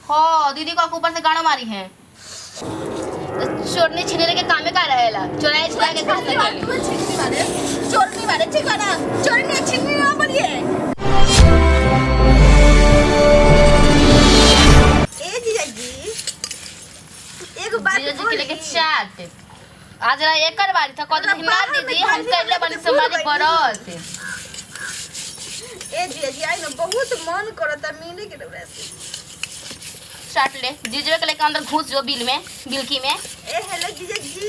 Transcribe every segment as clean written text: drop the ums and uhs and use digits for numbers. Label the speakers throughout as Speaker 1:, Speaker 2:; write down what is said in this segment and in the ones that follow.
Speaker 1: हाँ दीदी को ऊपर से गाना मारी है। तो चोरनी छिनेरे के कामे का रहेला, चोराए छुरा के खा
Speaker 2: छिनरी बारे
Speaker 1: सकेली।
Speaker 2: तू छिनरी बारे, चोरनी बारे, ठीक बा ना? चोरनी छिनरी ना बनिए। ए जीजाजी, एगो बात
Speaker 1: जीजा जी के लेके
Speaker 2: बोली।
Speaker 1: चाट आज रहा एकर बारी था कह
Speaker 2: हमरा
Speaker 1: ना
Speaker 2: बाहर में
Speaker 1: दीदी हम
Speaker 2: गर्मी
Speaker 1: करले
Speaker 2: में
Speaker 1: बनी
Speaker 2: तो
Speaker 1: सोमवारी
Speaker 2: भूल
Speaker 1: बरत।
Speaker 2: ए जीजाजी, आई ना बहुत मन करता मिले के रउरा से।
Speaker 1: चाट ले जीजवे के लेके अंदर घुस जो बिल में बिलकी में।
Speaker 2: ए हेलो जीजाजी।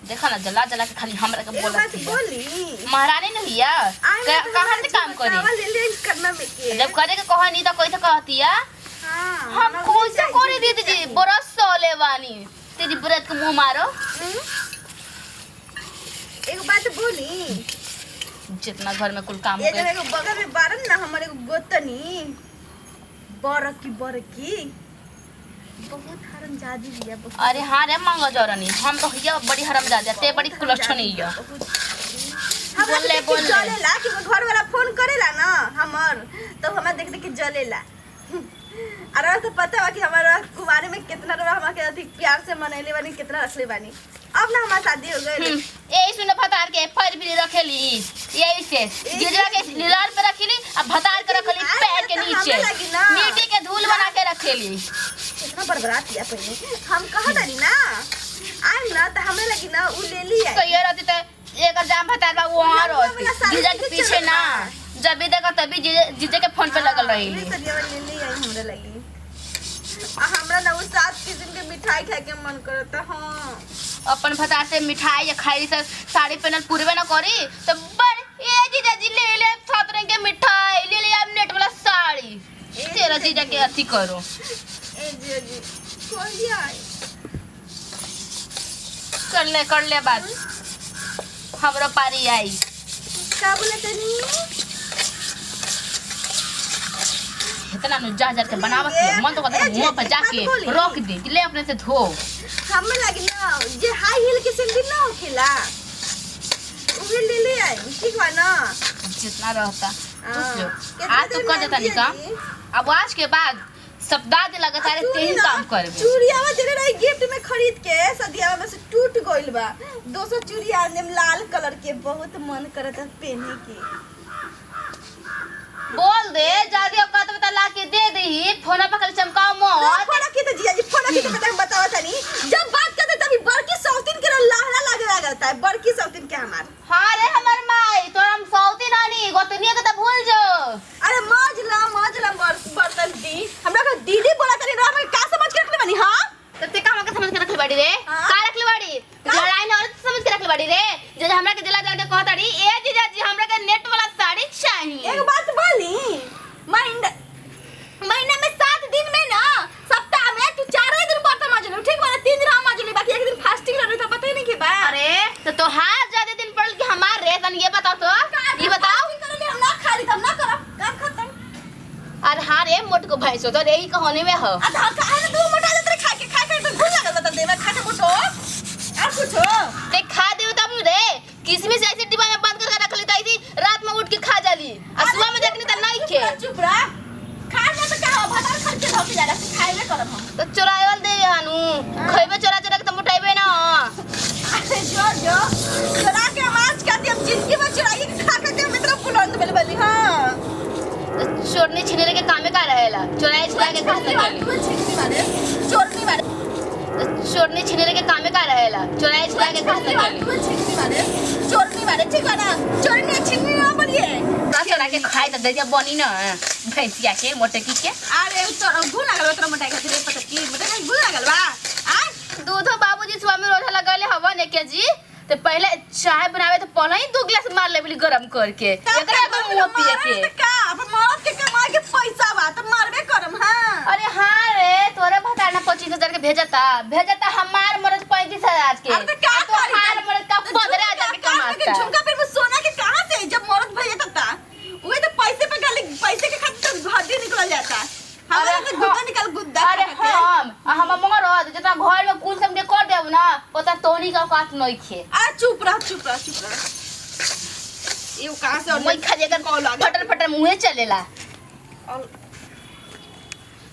Speaker 1: देखा ना जला जला के खाली हमरा के
Speaker 2: एगो
Speaker 1: बोलत
Speaker 2: बात
Speaker 1: हिया।
Speaker 2: बोली।
Speaker 1: महारानी न हिया,
Speaker 2: आई ना तो
Speaker 1: कहाँ
Speaker 2: हमरा
Speaker 1: से काम करी?
Speaker 2: झुमकावा ले ले करना में के।
Speaker 1: जब करे के कहनी तो कैसे कहती है?
Speaker 2: हाँ,
Speaker 1: हम
Speaker 2: हमरा
Speaker 1: कैसे
Speaker 2: चाहिए,
Speaker 1: करे दीदी जी?
Speaker 2: चाहिए।
Speaker 1: बरस सोले बानी तेरी व्रत के मुंह मारो।
Speaker 2: हम्म? एगो बात बोली।
Speaker 1: जितना घर में कुल काम
Speaker 2: ये
Speaker 1: हो
Speaker 2: जब एगो बगल में बारन ना हमर एगो गोतनी बरकी बरकी बहुत हरामजादी बिया, बहुत।
Speaker 1: अरे हाँ रे मांगो जरनी, हम तो हिया बड़ी हरामजादी ते बड़ी कुलक्षणी हिया।
Speaker 2: बहुत। हमरा
Speaker 1: बोल ले,
Speaker 2: के देख के
Speaker 1: बोल ले।
Speaker 2: जलेला कि घर वाला फोन करेला ना हमर, तो हमरा देख देख के जलेला। अरे तो पता बा कि हमारा कुमारी में कितना रवा हमरा के अधिक प्यार से मनैले बानी, कितना रखले बानी। अब ना हमार शादी हो गइल।
Speaker 1: यही सुन भतार के फर भी रखेली, यही से जिजरा के लीलार पे रखेली आ भतार के रखेली
Speaker 2: आए
Speaker 1: पैर के
Speaker 2: तो
Speaker 1: नीचे,
Speaker 2: हमें लगी ना।
Speaker 1: मिट्टी के धूल बना के रखेली।
Speaker 2: कितना बड़बड़ात किया पहले हम कहत रही ना, आइम ना तो हमें लगी ना उ ले ली आई।
Speaker 1: तो ये रहती तो एकर जाम भतार बा वहां
Speaker 2: लंबा वाला
Speaker 1: रहती
Speaker 2: साड़ी
Speaker 1: जीजा के
Speaker 2: के
Speaker 1: पीछे
Speaker 2: चलत
Speaker 1: ना,
Speaker 2: बा।
Speaker 1: जब भी देखो तभी जीजे जीजे के फोन पे लगल
Speaker 2: हाँ,
Speaker 1: रही।
Speaker 2: उहे सरियावा ले ली आई हमरा लगी। आ हमरा ना उ 7 किस्म के मिठाई खाए के मन करता। हाँ
Speaker 1: अपन भतार से मिठाई या खाई से साड़ी पहनल पूरबे ना करी तो बड़ ए जीजा जी ले ले 7 रंग के मिठाई ले ले आप नेट वाला साड़ी
Speaker 2: ए
Speaker 1: तेरा
Speaker 2: जीजा
Speaker 1: जीजा के
Speaker 2: जी।
Speaker 1: अथी करो।
Speaker 2: ए जी जी कोई आई
Speaker 1: कर ले बात, हमरो पारी आई।
Speaker 2: का बोले तनी?
Speaker 1: इतना नु जा जा के बनावत है मन तो कहता है
Speaker 2: ए,
Speaker 1: मुंह पर
Speaker 2: एक
Speaker 1: जाके
Speaker 2: बात बोली।
Speaker 1: रोक दे कि ले अपने से धो।
Speaker 2: हमें लगी ना जे हाई हील के सैंडल ना होखेला उहे ले ले आई, ठीक बा ना?
Speaker 1: जितना रहता
Speaker 2: हाँ।
Speaker 1: पूछ लो।
Speaker 2: केतना
Speaker 1: आज तो
Speaker 2: देर
Speaker 1: कर
Speaker 2: में
Speaker 1: देता
Speaker 2: आई
Speaker 1: नहीं काम।
Speaker 2: जी?
Speaker 1: अब आज के बाद सप्ताह दे लगातार
Speaker 2: आ, चूड़ी
Speaker 1: तीन
Speaker 2: ना,
Speaker 1: काम करबे।
Speaker 2: चूड़ियावा देले रही गिफ्ट में खरीद के, सदियावा में से टूट गइल बा। 200 चूड़िया आने में लाल कलर के, बहुत मन करत है पहने के।
Speaker 1: बोल दे जादी औकात बता ला के दे दही, फोन पर खाली चमकाओ मत।
Speaker 2: फोड़ा की तो जीजा जी, फोड़ा की तो बता बतावा तनी, जब बात करते तभी बड़की सौतीन के लहरा लागे लागता है, बड़की सौतीन के हमार।
Speaker 1: हाँ रे हमर माई तो हम सौती नानी गोतनिया के तो भूल जो।
Speaker 2: अरे मौज ला मौज ला बर्तन दी हमरा के दीदी बोला तनी रहा का समझ के रखले बानी। हां
Speaker 1: तो ते का हमके समझ के रखले बाड़ी रे?
Speaker 2: हाँ?
Speaker 1: का रखले बाड़ी? लड़ाई न औरत समझ के रखले बाड़ी रे? जे हमरा के दिला जाके कहत रही ए जीजा जी हमरा के नेट वाला साड़ी चाहिए।
Speaker 2: एक बात बोली, महीना महीना में 7 दिन में ना सप्ताह में तू 4 दिन बर्तन माजलू, ठीक बा ना? 3 दिन हम माजलू, बाकी एक दिन फास्टिंग रहलू तो पता ही नहीं के बा।
Speaker 1: अरे तो तोहार ज्यादा दिन पड़ल कि हमार रे? तन ये बताओ तो, ये बताओ।
Speaker 2: फास्टिंग करले हम ना खाली, हम ना करब काम खत्म।
Speaker 1: अरे हाँ रे मोट को भैंसो तो यही कहोने में हो।
Speaker 2: आ धा काहे ना तू मोटा जात रे, खा के खा के तो भूल लागल बता देवा खा के मोटो और कुछ हो
Speaker 1: ते खा देव तब रे, किसमिस ऐसे डिब्बा में बंद करके रख लेता थी, रात में उठ के खा जाली आ सुबह में देखनी त नहीं खे।
Speaker 2: चुप रह, खा ना तो का हो भात खा के धोके जा रहा खाइबे करब हम।
Speaker 1: तो चोरावल दे हानु खइबे चोरा चोरा के तो मोटाइबे ना।
Speaker 2: अरे जो जो चुरा के हम आज खाती, हम जिंदगी में चुराई के खा खा के हम इतना बुलंद भेल बली। हां
Speaker 1: तो चोरनी छिनेरे के कामे का रहेला, चोराए छुरा के खा सकेली।
Speaker 2: तू छिनरी बारे चोरनी बारे।
Speaker 1: तो चोरनी छिनेरे के कामे का रहेला, चोराए छुरा के खा सकेली।
Speaker 2: तू छिनरी बारे चोरनी बारे, ठीक बा ना? चोरनी छिनरी ना बनिए।
Speaker 1: का चोरा के खाए त दे बनी ना भैंसिया के मोटकी के।
Speaker 2: अरे तो गुण लागल बा तोरा मोटाई खातिर पता की मोटाई खातिर गुण लागल बा। आ
Speaker 1: दूधो बाबूजी सुबह में रोजा लगले हवन एक केजी तो पहले चाय बनावे तो पहले ही 2 गिलास मार लेबली गरम करके, एकरा के मुंह पिए के।
Speaker 2: मारे त का अब मरद के कमाए के पैसा बा त मारबे करम। हां
Speaker 1: अरे हाँ रे तोरे भतार ना 25,000 के भेजता भेजता, हमार मरद 35,000 के।
Speaker 2: अरे त का
Speaker 1: आ
Speaker 2: करी?
Speaker 1: तोहार मरद का
Speaker 2: त
Speaker 1: 15,000 के
Speaker 2: झुमका
Speaker 1: कमाता।
Speaker 2: झुमका पे सोना के कहां से जब मरद भेजता ता उहे तो पैसे पे खाली पैसे के खातिर तो हड्डी निकल जाता। हमारा
Speaker 1: अरे
Speaker 2: तो गुद्दा निकल गुद्दा
Speaker 1: अरे
Speaker 2: खा के।
Speaker 1: हम आ हम मरद जितना घर में कुल सब के कर देब ना ओता तोनी का औकात नहीं खे।
Speaker 2: अरे चुप रह चुप रह चुप रह, ये कहां से और
Speaker 1: मैं खा जेकर
Speaker 2: कॉल आ गया।
Speaker 1: फटर फटर मुंहे चलेला।
Speaker 2: और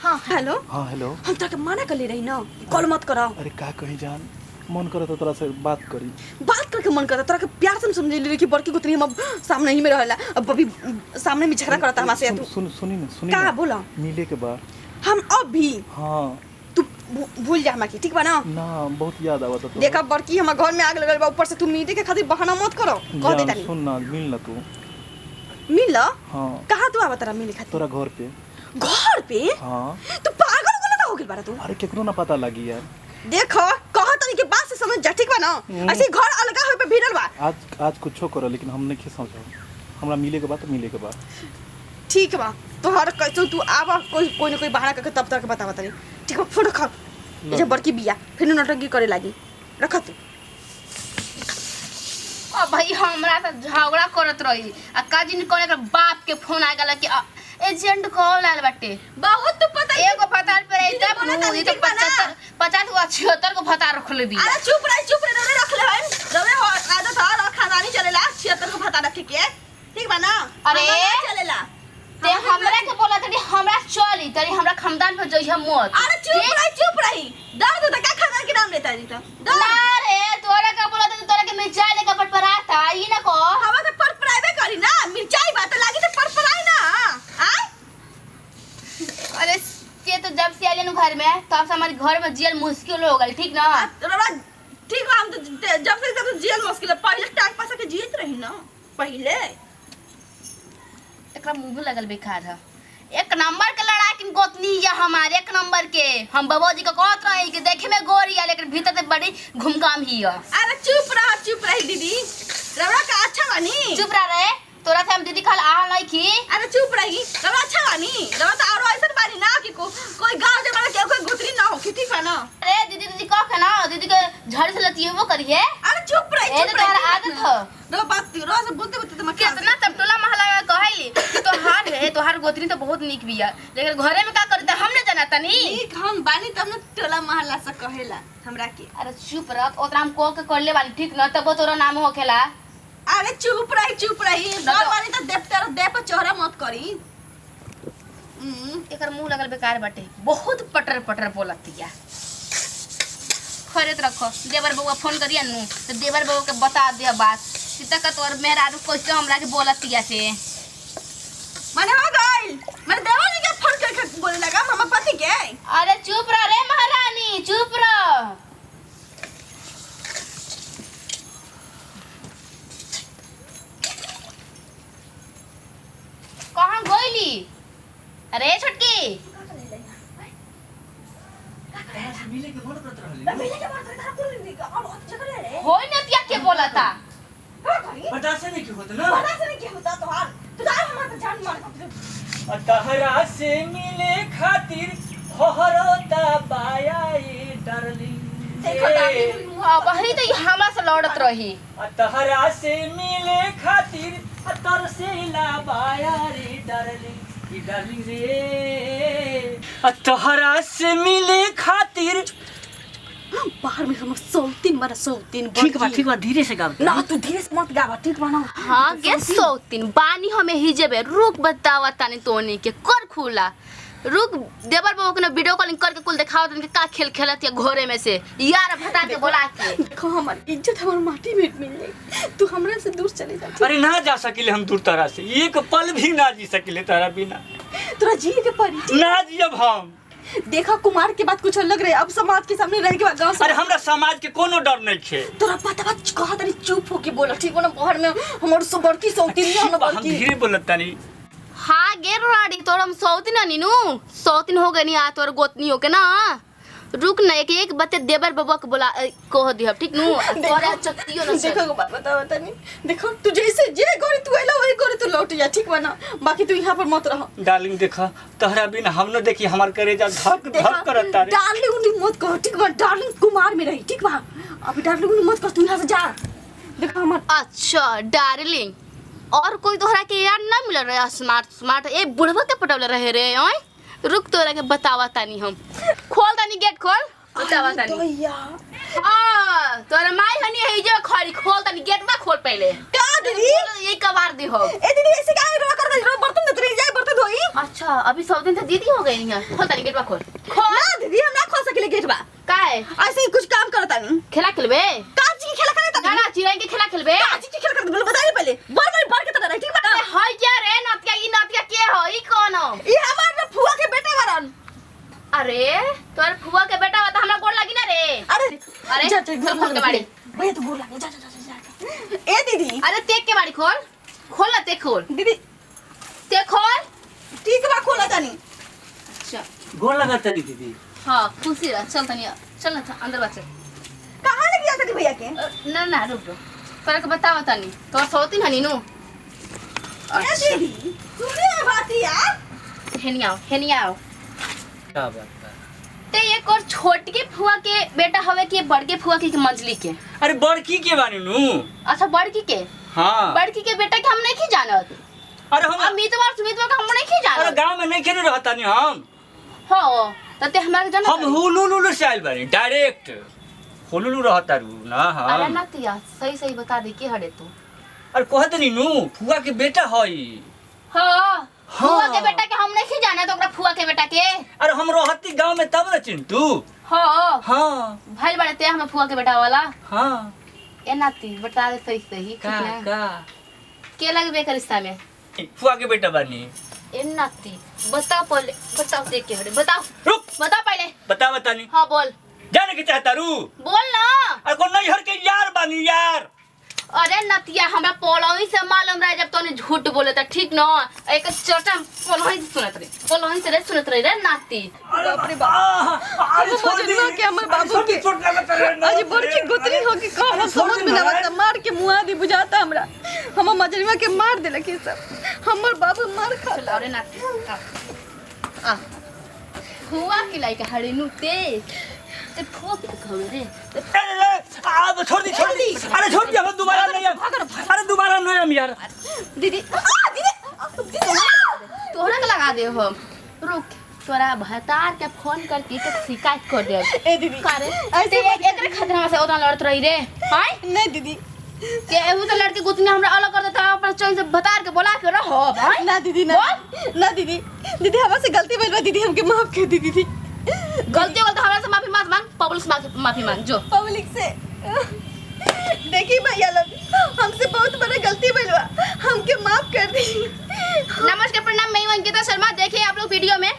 Speaker 2: हां हेलो।
Speaker 3: हाँ हेलो।
Speaker 2: हम तोरा के मना कर ले रही ना, कॉल मत करो।
Speaker 3: अरे का कहीं जान, मन करे तो तोरा से बात करी।
Speaker 2: बात करके मन करता तोरा के प्यार से समझ ले कि बड़की गोतनी हम अब सामने ही में रहेला, अब अभी सामने में झगड़ा करता हमरा से।
Speaker 3: सुन
Speaker 2: तू
Speaker 3: सुन सुनी ना, सुनी
Speaker 2: का
Speaker 3: ना।
Speaker 2: बोला?
Speaker 3: मिले के बाद
Speaker 2: हम अब भी।
Speaker 3: हाँ
Speaker 2: तू भूल जा हमरा के, ठीक बा ना?
Speaker 3: ना बहुत याद आवत तो।
Speaker 2: देखा बड़की हमर घर में आग लगल बा, ऊपर से तू मिले के खातिर बहाना मत करो, कह दे
Speaker 3: जान
Speaker 2: तानी।
Speaker 3: सुन ना, मिल ना तू।
Speaker 2: मिल?
Speaker 3: हाँ।
Speaker 2: कहाँ तू आवत रहा मिले खातिर?
Speaker 3: तोरा घर पे।
Speaker 2: घर पे?
Speaker 3: हाँ।
Speaker 2: तू पागल हो गेल बारा तू?
Speaker 3: अरे केकरो ना पता लगी यार।
Speaker 2: देखो कह तनी के बात से समझ जा, ठीक बा ना? ऐसे घर अलगा होए पे भिड़ल बा।
Speaker 3: आज आज कुछो करो लेकिन हम नहीं समझो, हमरा मिले के बाद तो मिले के बाद।
Speaker 2: ठीक बा तोहर कैसो तू आवा, कोई कोई ना कोई बहाना करके तब तक बतावा तनी, ठीक बा? फोन रख, ये बड़की बिया फिर नौटंकी करे लागी, रख तू।
Speaker 1: अब भाई हमरा से झगड़ा करत रही आ काजिन करे के बाप के फोन आ गेल कि एजेंट कॉल आयल बाटे।
Speaker 2: बहुत तू पता
Speaker 1: एगो भतार पे रही
Speaker 2: दीदी
Speaker 1: तब
Speaker 2: बोला
Speaker 1: नु,
Speaker 2: तानी,
Speaker 1: ई तो
Speaker 2: ठीक बा ना?
Speaker 1: 75 50 गो 76 गो भतार रखले बिया।
Speaker 2: अरे चुप रही, चुप रही, रवे रख ले हन, रवे हो आदत है और खानदानी चलेला 76 को भता रखे के, ठीक बा ना?
Speaker 1: अरे!
Speaker 2: हमरा ना चलेला।
Speaker 1: ते हमरा के बोला तनी हमरा चली तनी हमरा खानदान पर जइह मत।
Speaker 2: अरे चुप रही, चुप रही, दर्द होता का खानदान के नाम लेता जी तो दर्द।
Speaker 1: ना रे तोरा का बोला तनी तोरा के मिर्चाई लेके पटपराता ई ना को।
Speaker 2: हवा तो परपराइबे करी ना, मिर्चाई बात लागी तो परपराई ना। आ
Speaker 1: अरे ये तो जब से आइले नु घर में तब से हमारे घर में जियल मुश्किल हो गल, ठीक ना?
Speaker 2: रवा ठीक बा, हम तो जब से तब जियल मुश्किल है, पहले टांग पासा के जियत रही ना पहले।
Speaker 1: एकरा मुंह लगल बेकार है। एक नंबर के लड़ाकिन गोतनी या हमारे एक नंबर के। हम बाबूजी के कहत रही कि देखे में गोरी है लेकिन भीतर से बड़ी घुमकाम ही है।
Speaker 2: अरे चुप रह, चुप रही दीदी, रवा का अच्छा बानी।
Speaker 1: चुप रह रे, तोरा से हम दीदी खाल आ नहीं की।
Speaker 2: अरे चुप रही, रवा अच्छा बानी, रवा तो और ऐसा बानी ना कि कोई गांव जमाना के कोई गुतरी ना हो, ठीक बा ना?
Speaker 1: अरे दीदी दीदी कह के ना दीदी के झड़ से लतिएबो करिए।
Speaker 2: अरे चुप रही,
Speaker 1: ए
Speaker 2: चुप
Speaker 1: तो तोहर
Speaker 2: रही,
Speaker 1: आदत ह।
Speaker 2: रवा बात रवा से बोलते बोलते तो मैं
Speaker 1: कितना तब टोला मोहल्ला में कहली कि तोहार है तोहार गोतनी तो बहुत नीक बिया, लेकिन घरे में का करते हम न जाना तनी।
Speaker 2: ठीक हम बानी तब ना टोला मोहल्ला से कहेला हमरा के।
Speaker 1: अरे चुप रह, ओकरा हम कह के करले बानी, ठीक न? तब तोरा नाम होखेला।
Speaker 2: अरे चुप रही, चुप रही,
Speaker 1: ना
Speaker 2: घर
Speaker 1: तो-
Speaker 2: वाली तो देव तेरा देव पर चोहरा मत करी।
Speaker 1: एकर मुंह लगल बेकार बाटे, बहुत पटर पटर बोलतिया। खरीद रखो देवर बउआ फोन करिया नु तो देवर बउआ के बता दिया बात सीता का तोर मेहरारू कैसे हमरा के बोलतिया से।
Speaker 2: माने हो गइल, माने देवर जी के फोन करके बोले लगा हम पति के।
Speaker 1: अरे चुप रह रे महारानी, चुप रह। कहाँ गइली? अरे छोटकी
Speaker 4: मिले के मन करत रहली।
Speaker 2: मिले के बात करे कुल नहीं और अत जगह रे
Speaker 1: होई न तिया के बोलता।
Speaker 2: का करी
Speaker 4: बर्दाश्त नहीं की होत ना।
Speaker 2: बड़ा से नहीं क्या होता तोहार, तू जा हमरा तो जान मार के।
Speaker 4: तहरा से मिले खातिर होहरोता बाया ई डरली।
Speaker 2: देखो डार्लिंग,
Speaker 1: अब वही तो हमरा से लड़त रही।
Speaker 4: तहरा से मिले खातिर तरसेला बाया रे डरली ई डार्लिंग रे। तहरा से मिले खातिर
Speaker 2: बाहर में हम 103 बार 103।
Speaker 4: ठीक बा, ठीक बा, धीरे से गाओ
Speaker 2: ना तू धीरे से मत गावा, ठीक बा ना?
Speaker 1: हाँ गे सौतीन बानी हमें हिजेबे रुक बतावा तानी तोनी के कर खुला रुक देवर बाबू के ना वीडियो कॉलिंग करके कुल दिखावा तानी के का खेल खेलत है घोरे में से यार भता के बोला के।
Speaker 2: देखो हमार इज्जत हमार माटी में मिल जाई, तू हमरा से दूर चले जा।
Speaker 4: अरे ना जा सकिले हम दूर तहरा से, एक पल भी ना जी सकिले तहरा बिना।
Speaker 2: तोरा जी के परी
Speaker 4: ना जियब हम।
Speaker 2: देखा कुमार के बात कुछ अलग रहे, अब समाज के सामने रह के बाद गांव।
Speaker 4: अरे हमरा समाज के कोनो डर नहीं छे।
Speaker 2: तोरा पता बा कहा तनी चुप होके बोला, ठीक बा ना? बाहर में हमर सो बड़की सौतीन है हम
Speaker 4: हम
Speaker 2: बड़की।
Speaker 4: धीरे बोलत तानी।
Speaker 1: हाँ गे राड़ी तोर हम सौतीन हनी नु, सौतीन हो गनी आ तोर गोतनी हो के ना। रुक ना एक एक बते देवर बाबा के बोला कह दिहब, ठीक नु? तोरा चक्तियो न।
Speaker 2: देखो एगो बात बतावा तनी, देखो तू जैसे जे गोरी तू आइला वही गोरी तू लौट जा, ठीक बा ना? बाकी तू यहाँ पर मत रह।
Speaker 4: डार्लिंग देखा तहरा बिना हम न देखी हमार करेजा धक धक करत तारे।
Speaker 2: डार्लिंग उन्हीं मत कहो, ठीक बा? डार्लिंग कुमार में रही, ठीक बा? अभी डार्लिंग उन्हीं मत कहो, तू यहाँ से जा। देखो हमार
Speaker 1: अच्छा डार्लिंग और कोई तोहरा के यार ना मिल रहे स्मार्ट स्मार्ट ए बुढ़वा के पटवले रहे रे ओए? रुक तोरा के बतावा तानी हम, खोल तानी गेट खोल बतावा तानी।
Speaker 2: भैया
Speaker 1: हां तोरा माई हनी है जो खड़ी खोल तानी गेट बा खोल पहले।
Speaker 2: का दीदी
Speaker 1: यही कबार दी हो।
Speaker 2: ए दीदी ऐसे काहे रोवा कर दे, बर्तन धोत रही जाए, बर्तन होई।
Speaker 1: अच्छा अभी सब दिन से दीदी हो गई है। खोल तनी गेटवा खोल। खोल
Speaker 2: ना दीदी, हम ना खोल सकेले गेट बा।
Speaker 1: का है?
Speaker 2: ऐसे ही कुछ काम करता नहीं।
Speaker 1: खेला खेलबे?
Speaker 2: काची के खेला करता
Speaker 1: ना ना चिड़ै के खेला खेलबे।
Speaker 2: काची के खेला करता बोल बताइए पहले। बड़ बड़ बढ़ के तरह रही, ठीक बा?
Speaker 1: अरे हई क्या रे नतिया, ई नतिया के हो, ई कौन हो?
Speaker 2: ई हमार ना फुआ के बेटा बारन।
Speaker 1: अरे तोर फुआ के बेटा बता हमरा गोड़ लगी ना रे।
Speaker 2: अरे
Speaker 1: अरे,
Speaker 2: जा जा
Speaker 1: चल खोल के बाड़ी।
Speaker 2: भैया तो गोड़ लगे, जा जा जा जा। ए दीदी।
Speaker 1: अरे तेक के बाड़ी खोल, खोल ना ते खोल।
Speaker 2: दीदी
Speaker 1: ते खोल।
Speaker 2: ठीक बा खोला तनी।
Speaker 1: अच्छा
Speaker 4: गोर लगत तनी दीदी।
Speaker 1: हां खुशी रह, चल तनी चल ना अंदर बा चल।
Speaker 2: कहां लेके जा तनी भैया के?
Speaker 1: ना ना रुक रुक, तोरा के बतावा तनी, तोर सौतीन हनी नु।
Speaker 2: ए दीदी सुने बात यार।
Speaker 1: हेनी आओ, हेनी आओ।
Speaker 4: का बात बा?
Speaker 1: ते एक और छोटके फुआ के बेटा हवे के बड़के फुआ के मंजली के?
Speaker 4: अरे बड़की के बानी नु।
Speaker 1: अच्छा बड़की के?
Speaker 4: हाँ।
Speaker 1: बड़की के बेटा के हम नहीं खी जानत।
Speaker 4: अरे हम
Speaker 1: अमितवा और सुमितवा के हम नहीं खी
Speaker 4: अरे
Speaker 1: जानत।
Speaker 4: गांव में नहीं खेले रहता नी हम।
Speaker 1: हो त ते हमरा के जानत।
Speaker 4: हम हुलुलु से आइल बानी डायरेक्ट। हुलुलु रहता रू ना
Speaker 1: अरे
Speaker 4: हम।
Speaker 1: नतिया सही सही बता दे के हड़े तू।
Speaker 4: अरे कहत नी नु फुआ के बेटा हई।
Speaker 1: हाँ
Speaker 4: हाँ।
Speaker 1: फुआ के बेटा के हम नहीं जानत ओकरा फुआ के बेटा के।
Speaker 4: अरे हम रहती गांव में तब न चिंटू।
Speaker 1: हाँ
Speaker 4: हाँ
Speaker 1: भइल बाड़े ते हम फुआ के बेटा वाला।
Speaker 4: हाँ।
Speaker 1: ए नाती बता दे सही सही।
Speaker 4: का
Speaker 1: ठीक ना?
Speaker 4: का
Speaker 1: के लगबे कर रिश्ता में?
Speaker 4: फुआ के बेटा बानी।
Speaker 1: ए नाती बताओ पहले, बताओ देख के हड़े बताओ।
Speaker 4: रुक
Speaker 1: बताओ पहले।
Speaker 4: बता बता नी।
Speaker 1: हाँ बोल।
Speaker 4: जाने के चाहता रू?
Speaker 1: बोल ना।
Speaker 4: अरे को नैहर के यार बानी यार।
Speaker 1: अरे नतिया हमरा पोलही से मालूम रहे जब तोने झूठ बोले त ठीक न। एक चर्चा पोलही से सुनत रही, पोलही से रे सुनत रही रे नाती।
Speaker 4: अरे बाप रे बाप। अरे छोड़ दी।
Speaker 2: मजनुआ के हमर बाबू के।
Speaker 4: चोट लागत रे।
Speaker 2: आज बड़की गोतरी हो के कह
Speaker 4: अरे
Speaker 2: समझ में ना
Speaker 4: छोड़
Speaker 2: आवत, मार के मुआ दी बुझाता हमरा। हम मजनुआ के मार देलक ई सब। हमर बाबू मार खाता।
Speaker 1: अरे नाती आ आ फुआ के लाइक हड़ेनु ते ते फुआ के कहवे रे।
Speaker 4: अरे छोड़ दी छोड़ दी। अरे छोड़ दी, हम दोबारा नहीं आम। अरे दोबारा नहीं आम यार।
Speaker 2: दीदी आ दीदी दीदी
Speaker 1: तोहरा के लगा दे हम। रुक तोरा भतार के फोन करके के शिकायत कर दे।
Speaker 2: ए दीदी
Speaker 1: करे
Speaker 2: ऐसे
Speaker 1: ते एकरे खातिर हमरा से ओतना लड़त रही रे। हाय
Speaker 2: नहीं दीदी
Speaker 1: के एहू तो लड़के गुतनी हमरा अलग कर देता, अपन चैन से भतार के बोला के रहो भाई।
Speaker 2: ना दीदी ना ना दीदी, दीदी हमरा से गलती भइल बा दीदी, हमके माफ कर दी दीदी।
Speaker 1: गलती हो गल तो हमरा से माफी मत मांग, पब्लिक से माफी मांग जो।
Speaker 2: पब्लिक से देखी भैया लोग हमसे बहुत बड़ा गलती भइल बा, हमके माफ कर दी।
Speaker 1: नमस्कार प्रणाम, मैं हूं अंकिता शर्मा। देखिए आप लोग वीडियो में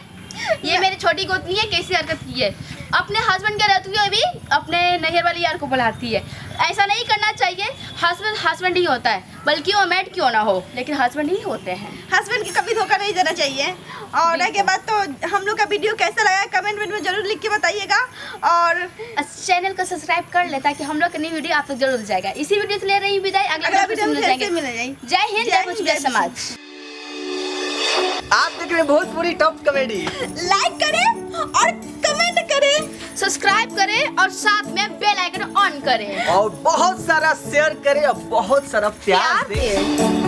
Speaker 1: ये मेरी छोटी गोतनी है कैसी हरकत की है। अपने हस्बैंड के रहते हुए भी अपने नैहर वाले यार को बुलाती है। ऐसा नहीं करना चाहिए। हस्बैंड हस्बैंड ही होता है, बल्कि वो मैट क्यों ना हो, लेकिन हस्बैंड ही होते हैं।
Speaker 2: हस्बैंड के कभी धोखा नहीं देना चाहिए। और के बाद तो हम लोग का वीडियो कैसा लगा कमेंट में जरूर लिख के बताइएगा। और
Speaker 1: चैनल को सब्सक्राइब कर ले ताकि हम लोग का नई वीडियो आप तक जरूर जाएगा। इसी वीडियो से ले रही विदाई, अगला वीडियो में फिर से
Speaker 2: मिल जाएंगे।
Speaker 1: जय हिंद, जय भोजपुरी समाज।
Speaker 5: आप देख रहे हैं भोजपुरी टॉप कॉमेडी।
Speaker 2: लाइक करें और कमेंट करें,
Speaker 1: सब्सक्राइब करें और साथ में बेल आइकन ऑन करें
Speaker 5: और बहुत सारा शेयर करें और बहुत सारा प्यार दें।